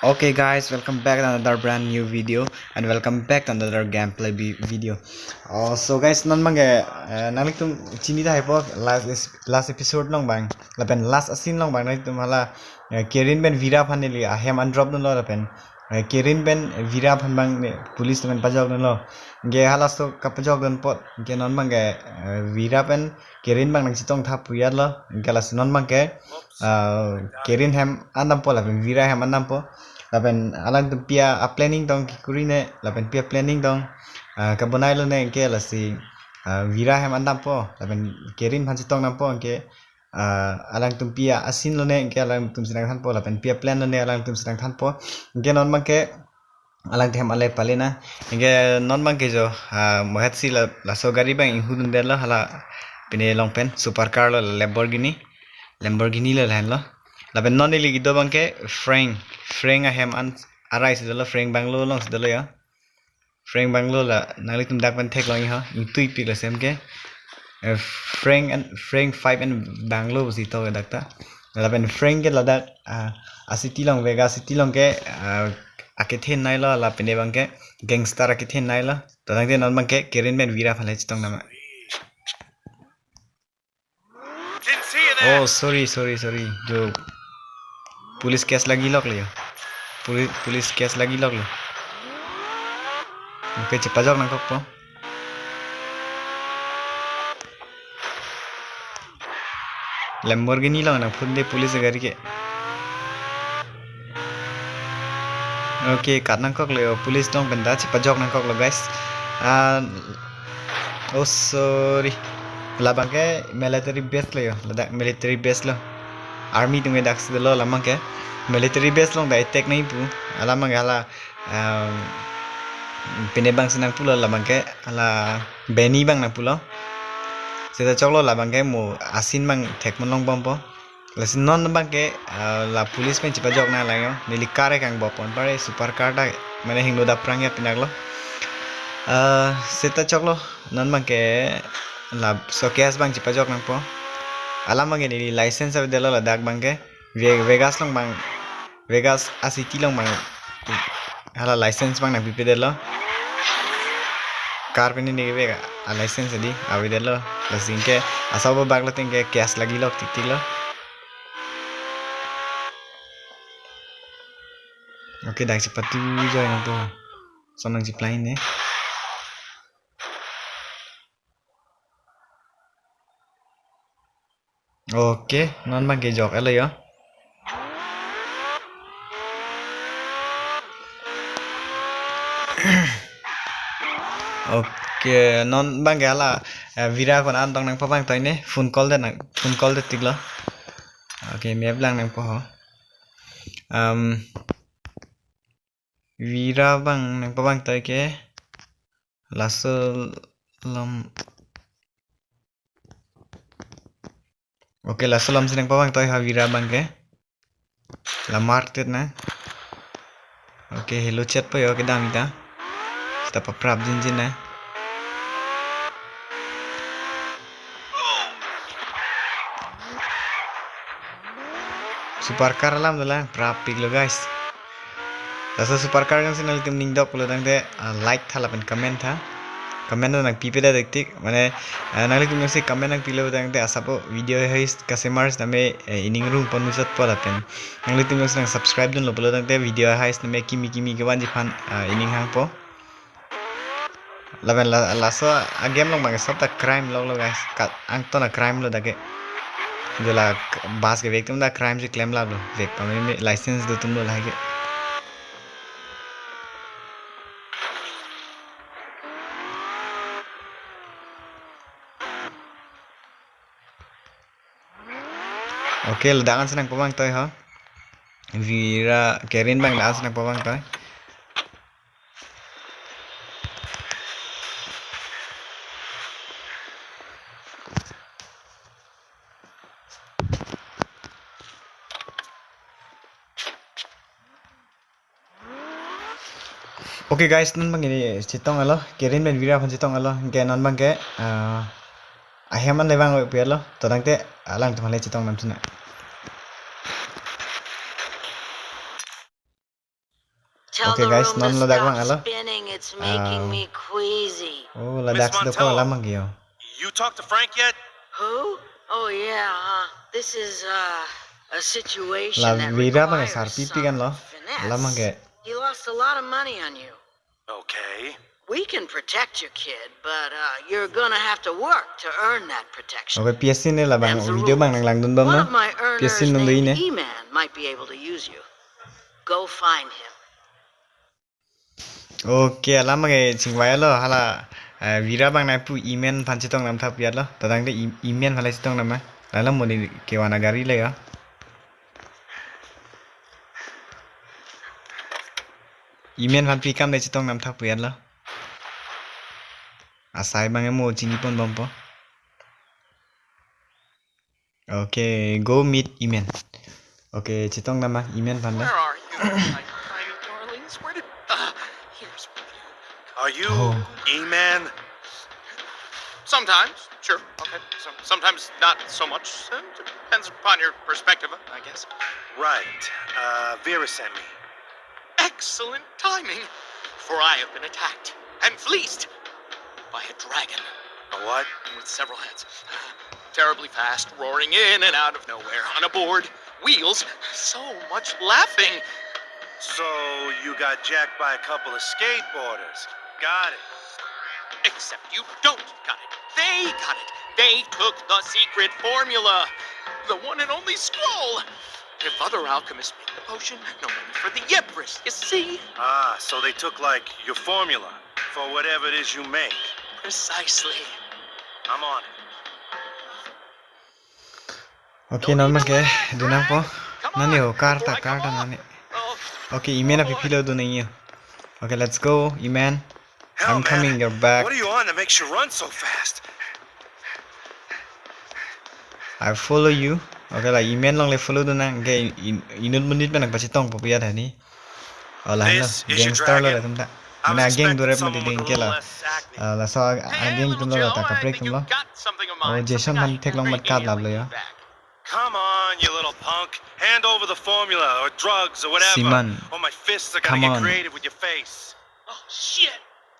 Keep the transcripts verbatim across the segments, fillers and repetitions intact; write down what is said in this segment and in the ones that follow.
Okay guys, welcome back to another brand new video and welcome back to another gameplay vi- video. Oh, so guys, non abangke, eh, nanglitum chini tahai po last is- last episode along abang lapen last scene along abang nanglitum hala, eh, Karen pen Vera aphan neli ahem an drop dunlo lapen, eh, Karen pen Vera aphan abang ne police lapen pajok dunlo. Anke halaso kapajok dun apot anke non abangke, eh, Vera pen Karen abang nangchetong tha pu ya lo. Anke lasi non abangke, ah, Karen hem an dampo lapen Vera hem an dampo. Lapen alangtum pi a planning tong kekuri ne, lapen pi a planning tong, ah, kabonai lo ne anke lasi, ah, Vera hem an dampo lapen Karen aphan chetong dampo anke, ah, alangtum pi a scene lo ne anke alangtum si nangthanpo lapen pi a plan lo ne alangtum si nangthanpo. Anke non abangke alangtum hem ale pale nang. Anke non abangke jo, ah, mohet si la laso gari abang inghu dundetlo hala pine along pen supercar lo, Lamborghini. Lamborghini lo lahenlo. Lapen non neli kedo abangke Frank. Frank ahem an arai si dolo, Frank bungalow along si dolo ya. Frank bungalow la nanglitum dak pen theklong ho, ingtuipik la sem ke. Eh, Frank and Frank five and bungalow si to dak ta. Lapen Frank ke ladak, ah, a city along, Vegas city along ke, ah, akethenei lo, la pine abangke gangster akethenei lo. To tangte non abangke Karen pen Vera aphan le chetong nama. Oh, sorry, sorry, sorry. Jo police case lagi lok le yo. Police police case lagi lok le. Okay, chepajok nangkokpo. Lamborghini along nangphunde police gari ke. Okay, kat nangkoklo yo, police along pen ta chepajok nangkoklo guys. Ah, oh sorry. Labangke military base lo yo, ladak military base lo. Army atum ke dak si dolo, labangke military base along ta attack nangji pu. Labangke hala, ah, pine abang si nangpulo, labangke hala Benny abang nangpulo. Seta choklo, labangke mo a scene abang thek mon longbompo. Lasi non abangke, ah, la police pen chepajok nang lang yo. Neli car ke kangbo pon pare, supercar ta mane hingno daprang ya pinak lo. Ah, seta choklo, non abangke laso case abang chepajok nangpo. Alam abangke neli license avedetlo ladak abangke. Ve- Vegas along abang, Vegas a city along abang hala license abang nangpipedetlo. Car pen neli ke Vegas a license adi avedetlo. Lasi anke asap abak lo tangte case lagi lok tiktik lo. Okay, dak chepatu joi nangpo. Lason nangcheplai ne. Okay, non abangke jok elo yo. Okay, non abangke hala, eh, Vera ko-an an tong nangpabang toi ne, phone call det nang, phone call det tiklo. Okay, map lang nangpo ho. Um, Vera abang nangpabang toi ke laso along. Okay, laso along si nangpabang toi ha Vera abangke. La market na. Okay, hello chat po yo kedam ita. Seta paprap jinjin na. Supercar alam dolang, prapik lo guys. Laso supercar jongsi nanglitum ning dok pulo tangte, ah, like tha lapen comment tha. Comment nangpipedet tiktik, mane, ah, nanglitum jongsi comment nangpilo tangte asap video hais kasemar sitame, eh, ining rung pon musat po lapen. Nanglitum jongsi nang subscribe dunlo pulo tangte video hais name kimi kimi kevanji aphan, ah, ining hangpo. Lapen la, laso a game along abang sop ta crime lok lo guys. Kat angton a crime lo dak ke. Jo la k- bus kevek atum ta crime si klemlap lo. Vek pameme license do atum lo lake. Okay, ladak an si nangpabang toi ho. Vera, Karen abang ladak an si nangpabang toi. Okay guys, non abangke neli chetong elo, Karen pen Vera aphan chetong elo, anke non abangke, ah, ahem an le vangve pu elo, to tangte alangtum aphan le chetong nangthu nang. Okay, guys, non ladak vang alo. Spinning. It's making me queasy. Oh, ladak dokok alam mang yo. You talked to Frank yet? Who? Oh, yeah. Uh, this is uh, a situation that Vera bang requires sarpi pi kan lo. Some finesse. Alam mang ke. He lost a lot of money on you. Okay. We can protect your kid, but uh, you're gonna have to work to earn that protection. Okay, P S C ne labang video bang nang langdun bam. One of my earners named E-Man might be able to use you. Go find him. Okay, alam ke chingvai lo hala, eh, Vera bang nai pu E-Man aphan chetong nam thap ya lo. Tadang de E-, E-Man aphan le chetong nam ma. Lalo mo ni ke wana gari le ya. E-Man aphan pi kam de chetong nam thap ya lo. Asai bang mo chini pon bom po. Okay, go meet E-Man. Okay, chetong nam ma E-Man aphan le. Where are you, my tiny darlings? Where did? Uh, here's with you. Are you Oh. E-Man? Sometimes, sure. Okay. Some, sometimes not so much. Uh, depends upon your perspective, I guess. Right. Uh, Vera sent me. Excellent timing, for I have been attacked and fleeced by a dragon. A what? With several heads. Terribly fast, roaring in and out of nowhere, on a board, wheels, so much laughing. So you got jacked by a couple of skateboarders. Got it. Except you don't got it. They got it. They took the secret formula. The one and only scroll. If other alchemists make the potion, no money for the Yipris, you see? Ah, so they took, like, your formula for whatever it is you make. Precisely. I'm on it. Okay, non ma ke, dun nang po. Nani ho, karta, karta nani. Okay, E-Man aphi philo dun nang yo. Okay, let's go, E-Man. Hell, I'm coming, you're back. What are you on that makes you run so fast? I follow you. Okay, la E-Man along le follow dun nang ke in, inut monit pen nang pachetong po pu ya thani. Oh, lahenlo. This is your dragon. Gangster lo latum ta. I was expecting someone with a little less acne. Mane ageng durep mati ding ke la. Ah, laso ag-, ageng atum lo la ta kaprek atum lo. Hey, little Joe, I think you got something of mine. Oh, Jason aphan theklong mat kat lap lo ya. Something I can bring you back. Come on, you little punk. Hand over the formula or drugs or whatever. Seaman. Or my fists are gonna get creative with your face. Oh, shit.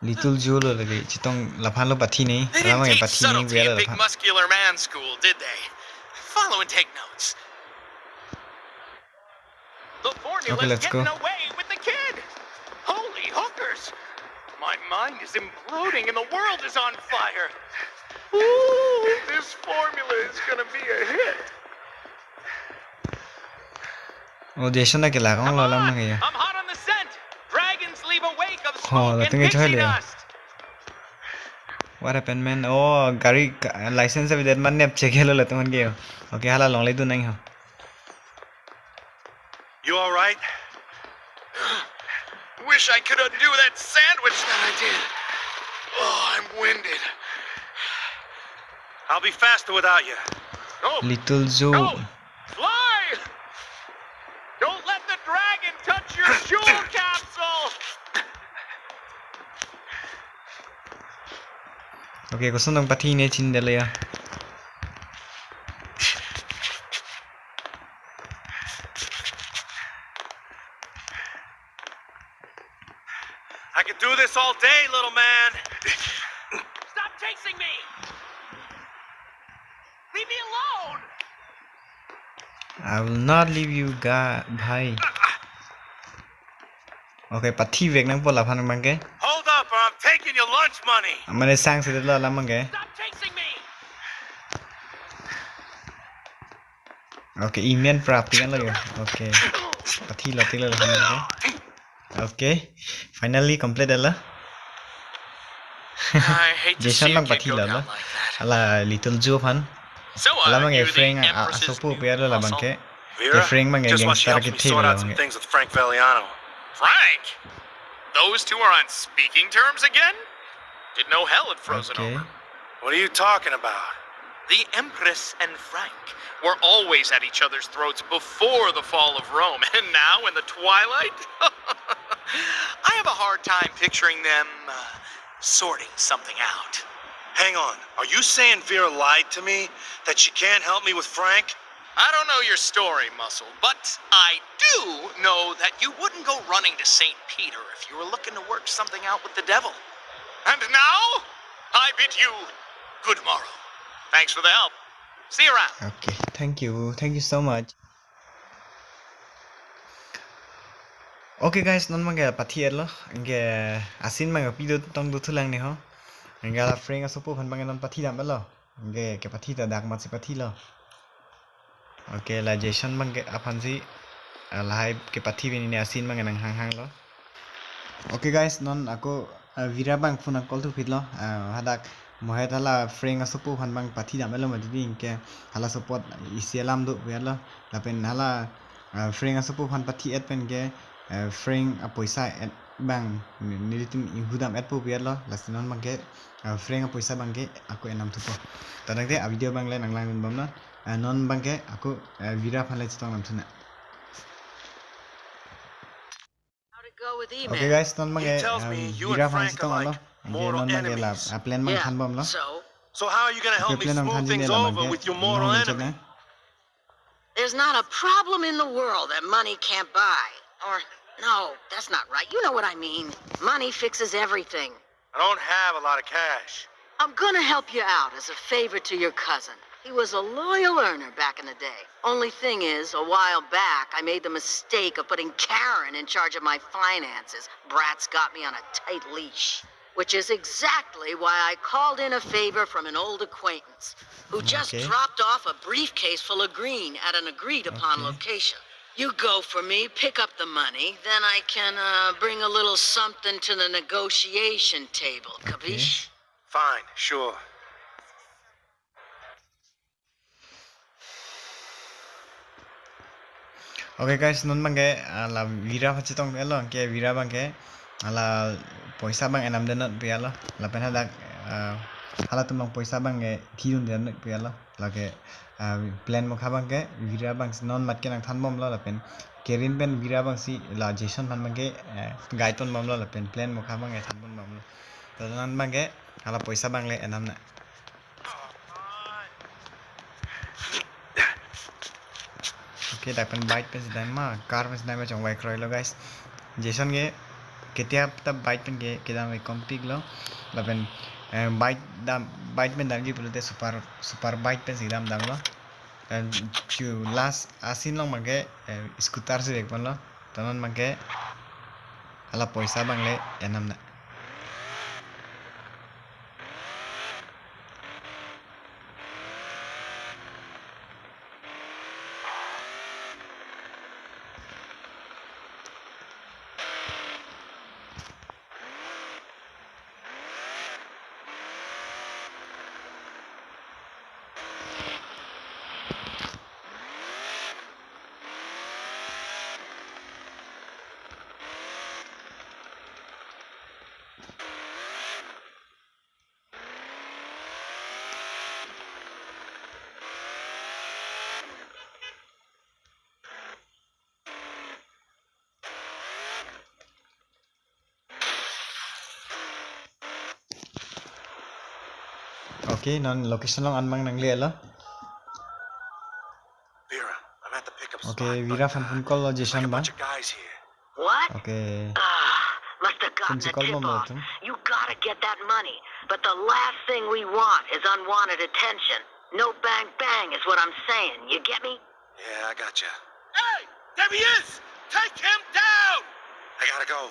Little Joe lo lagi, chetong laphan lo pathi nei, they didn't teach subtlety at big muscular man school, did they? Follow and take notes. The formula's getting away with the kid. Okay, let's go. Holy hookers! My mind is imploding and the world is on fire. Ooh, this formula is gonna be a hit. Oh, Jason na kelak ong lo alam nang ya. I'm hot on the scent. Dragons leave a wake of smoke and pixie dust. What happened, man? Oh, gari ka-, license abhi det man nep check helo latum an ke. Okay, hala along le dun nang ho. You all right? Wish I could undo that sandwich that I did. Oh, I'm winded. I'll be faster without you. No. Little Joe. No. Fly! Don't let the dragon touch your jewel capsule! Okay, koson nang pathi ne chin dele ya. I could do this all day, little man. Stop chasing me! Leave me alone! I will not leave you, ga-, bhai. Okay, pathi vek nang po laphan abang ke. Hold up, or I'm taking your lunch money. Mane sang se lo alam abang ke. Stop chasing me! Okay, E-Man prap tinggal lagi. Okay. Pathi lo, tinggal lagi. Okay. Finally complete lo. I hate to see you go down like that. Pathi lo, lo. Hala Little Joe aphan. So, uh, alam abang ke you the Frank a, Empress's asopo new pu ya lo labang muscle? Ke. Vera, Frank abang ke just while she gangster helps me sort out some things with Frank Valiano. Frank? Those two are on speaking terms again? Didn't know hell had frozen over. Okay. What are you talking about? The Empress and Frank were always at each other's throats before the fall of Rome, and now in the twilight? I have a hard time picturing them, uh, sorting something out. Hang on, are you saying Vera lied to me? That she can't help me with Frank? I don't know your story, Muscle, but I do know that you wouldn't go running to Saint Peter if you were looking to work something out with the devil. And now, I bid you good morrow. Thanks for the help. See you around. Okay, thank you. Thank you so much. Okay guys, non abangke pathi-etlo. Anke a-scene abangke pidotong dothulang ne ho. Anke la Frank asopo aphan abangke non pathidam-etlo. Anke kepathi ta dak amatsi pathilo. Okay, la Jason abangke aphansi, ah, lahai kepathi pini ne a-scene abangke nang hanghanglo. Okay guys, non ako, ah, Vera abang phone nang call thuphitlo. Ah, hadak mohet hala Frank asopo aphan abang pathidam-etlo mati di, anke halaso apot isi alam do pu-etlo. Lapen hala, ah, Frank asopo aphan pathi-et pen ke, ah, Frank apoisa et abang ne-, nelitum inghudam-etpo pu-etlo. Lasi non abangke, ah, Frank apoisa abangke ako enam thupo. Tangte a-video abang le nang langdunbomlo. Ah, non abangke ako, ah, Vera aphan le chetongdam thunang. How'd it go with Okay Eman? guys, non abangke, He tells ah, me you Vera and aphan Frank are chetonglo. like Anke mortal non abangke la, enemies. ah, plan abang Yeah. thanbomlo. So, So how are you going to Okay, help me plan nang smooth thanji things ne la over abangke. With your mortal Nang enemy? chetong. There's not a problem in the world that money can't buy. Or, no, that's not right. You know what I mean. Money fixes everything. I don't have a lot of cash. I'm gonna help you out as a favor to your cousin. He was a loyal earner back in the day. Only thing is, a while back, I made the mistake of putting Karen in charge of my finances. Brat's got me on a tight leash. Which is exactly why I called in a favor from an old acquaintance who just Okay. Dropped off a briefcase full of green at an agreed upon Okay. Location. You go for me, pick up the money, then I can uh, bring a little something to the negotiation table. Capiche? Fine, sure. Okay guys, non abangke, ah, la Vera aphan chetong-etlo, anke Vera abangke, ah, la poisa abang enam denot pu-etlo, lapen hadak, ah, halatum abang poisa abangke kidun denot pu-etlo, lake, ah, plan mokha abangke, Vera abang non amatke nang thanbomlo, lapen Karen pen Vera abangsi, la Jason aphan abangke, eh, guide ponbomlo, lapen plan mokha abangke thanponbomlo. To non abangke, hala poisa abang le enam nang. Okay, dak pen bike pensi dam ma, car pensi dam ma chongvai kroilo guys. Jason ke ketiap ta bike pen ke kedam ve kompiklo. Lapen, eh, bike dam, bike pen damji pulote super, super bike pensi damdamlo. And chu last a-scene along abangke, eh, scooter si vekponlo. To non abangke hala poisa abang le enam nang. Okay, non location along an abang nanglelo. Vera, I'm at the pickup spot. Okay, but, Vera aphan uh, phone call lo like Jason a abang. Bunch of guys here. What? Okay. Ah, must have Phone gotten si a call tip bomlo off. Tum. You gotta get that money, but the last thing we want is unwanted attention. No bang bang is what I'm saying. You get me? Yeah, I gotcha. Hey, there he is! Take him down! I gotta go.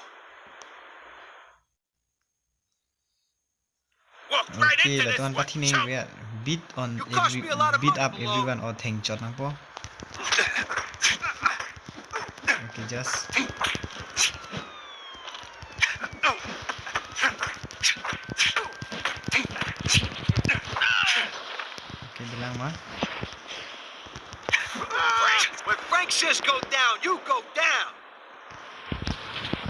Walk right Okay, into la this teman one, pathi nang chump. Vera. Beat on You cost every, me a lot of beat money, up Malone. Everyone or theng chot nangpo. Okay, just okay, bilang ma. Frank, when Frank says go down, you go down.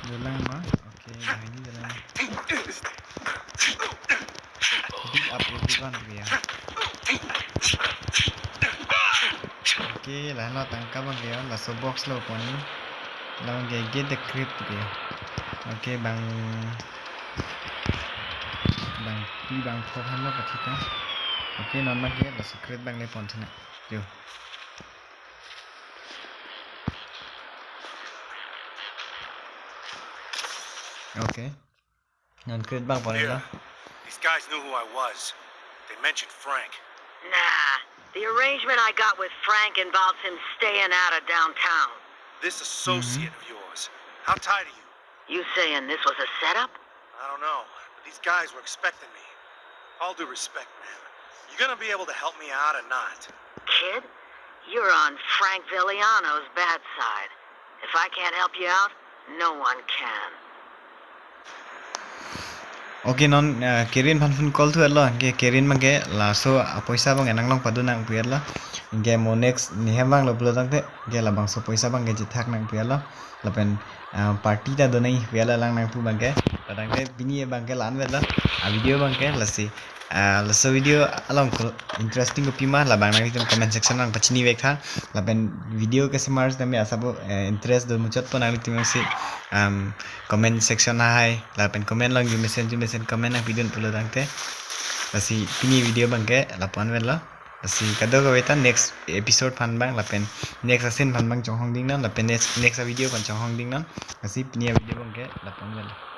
Bilang ma. Okay, nah ini bilang. Beat up Everyone ke ya. Okay, lahenlo tangka abang ke ya, laso box lo pon. Labang ke get the crib ke ya. Okay, bang bangphli bangpho henlo pathita. Okay, non abang ke laso crib abang le pon thina. Yo. Okay. Non krit bang pon lo. These guys knew who I was. They mentioned Frank. Nah, the arrangement I got with Frank involves him staying out of downtown. This associate of yours. How tight are you? You saying this was a setup? I don't know. But these guys were expecting me. All due respect, man. You gonna be able to help me out or not? Kid, you're on Frank Veliano's bad side. If I can't help you out, no one can. Okay, non uh, Karen aphan phone call thulo. Anke Karen abangke laso apoisa abang nanglong padu nangpi-etlo. Anke mo next nehem vanglo pulo tangte, anke labangso apoisa abangke chethak nangpi-etlo. Lapen uh, party ta donai pi-etlo lang nangpu abangke. Tangte pini abangke la-an vetlo. A video abangke lasi. Uh, laso video along ko- interesting kopima labang nanglitum comment section nangpachini vek tha. Lapen video kesemar tame asabo uh, interest do muchotpo nanglitum si um, comment section ahai lapen comment along jumesen jumesen comment nangpidun pulo tangte. Lasi pini video abangke la-an vetlo. Lasi kadokave ta next episode aphan abang lapen next a-scene aphan abang chonghong dingnon lapen next next a-video aphan chonghong dingnon. Lasi pini a-video abangke la-an vetlo.